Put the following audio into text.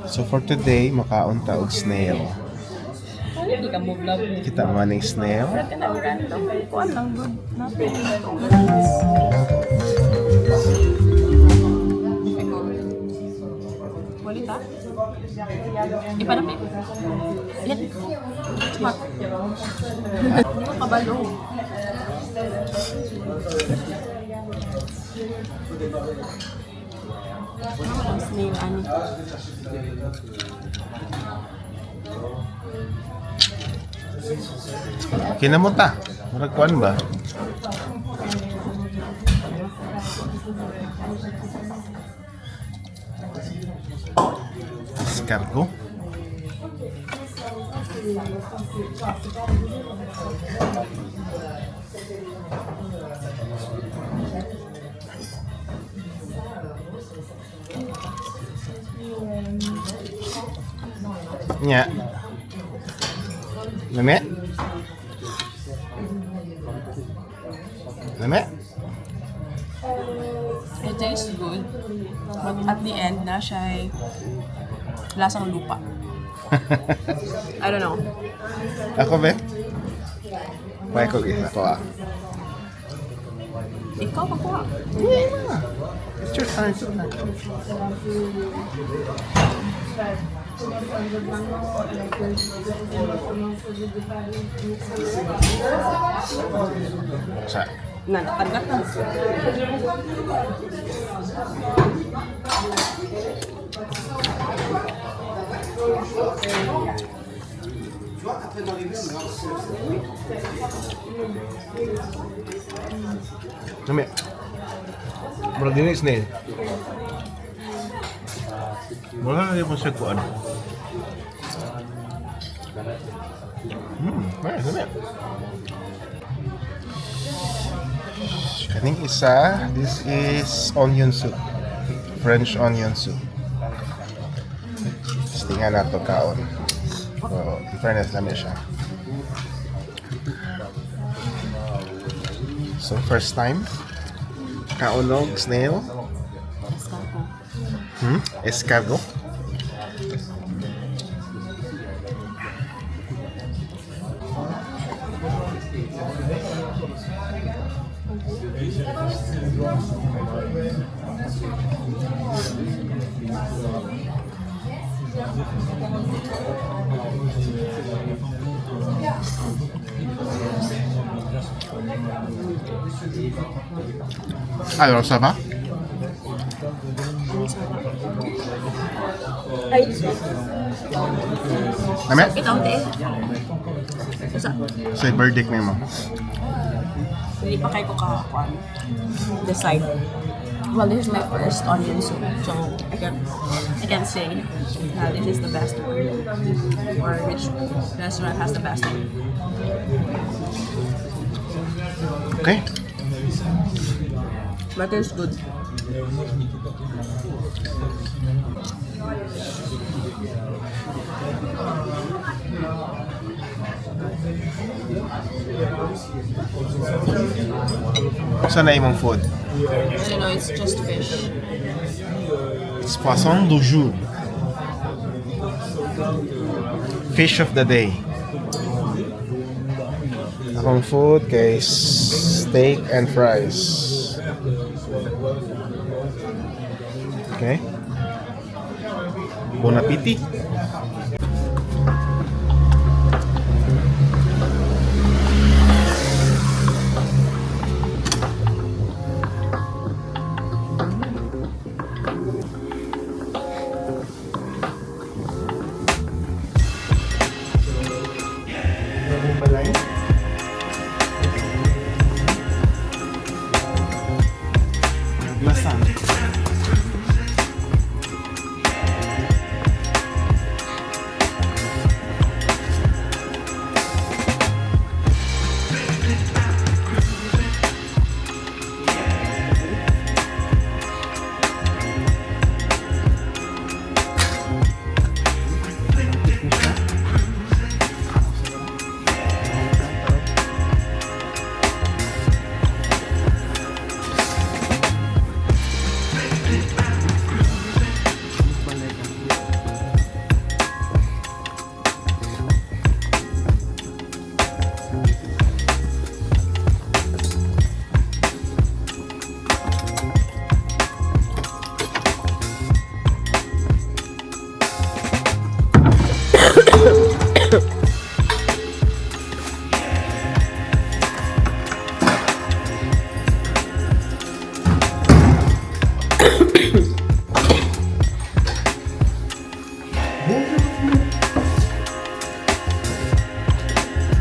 So for today, makaon ta og snail. Hindi ka mo vlog. Kita mo ning snail? Ka na random. Kuan lang good. Nothing. Walita? Ipanapit. Yan. Hot. Hindi ko kabalo. Ano ang snail, ani? Kinamo ta. Murag kuan ba? Escargot? Nya. Lami? Lami? It tastes good. But at the end na siya ay lasang lupa. I don't know. Ako be? May ko isa ko ah. Ikaw magkuha. Yeah. It's your time. It's your time. Sa Nagkagat na. Lami. Murag din snail. Wala na yung siya kuan. Nice, lami. Kaning isa, this is onion soup. French onion soup. Tinga na to kaon. So, in fairness, lami siya. So, first time, kaon og snail. Escargot. Escargot. Alors, ça va? Ay, Lami? ito, te. Usa. Say verdict nimo. Hindi pa kayo ko kakakuan. Decide. Well, this is my first onion soup, so I can say that this is the best one, or which restaurant has the best one. Okay. But it's good. Saan na imong food? I don't know, it's just fish. It's poisson du jour. Fish of the day. Akong food kay steak and fries. Okay. Bon appetit. Balay. Glasan.